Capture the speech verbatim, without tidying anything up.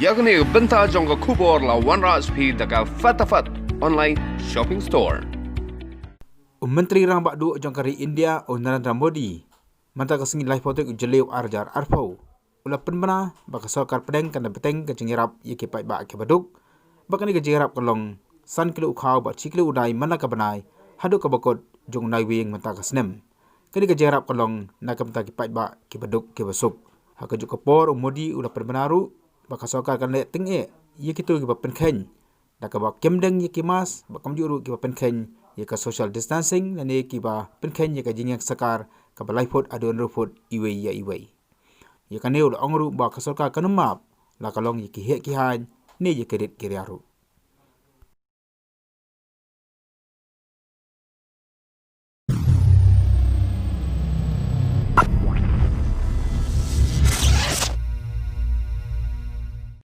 Ïa kane ka bynta jong ka khubor la wanrah sha phi da ka Fatafat Online Shopping Store. U Myntri Rangbah Duh jong ka ri India, u Narendra Modi, mynta ka sngi laiphew tarik u Jylliew arhajar arphew, u la pynbna ba ka sorkar pdeng kan da bteng ka jingïarap ïa ki paidbah kiba duk, ba kane ka jingïarap ka long san kilo u khaw bad shi kilo u dai man la ka bnai haduh kaba kut jong u Naiwieng mynta ka snem. Kane ka jingïarap ka long na ka bynta ki paidbah kiba duk kiba suk. Ha kajuh ka por u Modi u la pynbna ruh ba ka sorkar kan leh tyngeh ïa kito kiba pynkheiñ da kaba kem deng ïa ki mask, bad kumjuh ruh kiba pynkheiñ ïa ka social distancing lane kiba pynkheiñ ïa ka jingïeng sakar kaba lai phut haduh hynriew phut iwei ïa iwei. Ïa kane u la ong ruh ba ka sorkar kan ym map la ka long ïa ki heh ki haiñ ne ïa ki rit ki ria ruh.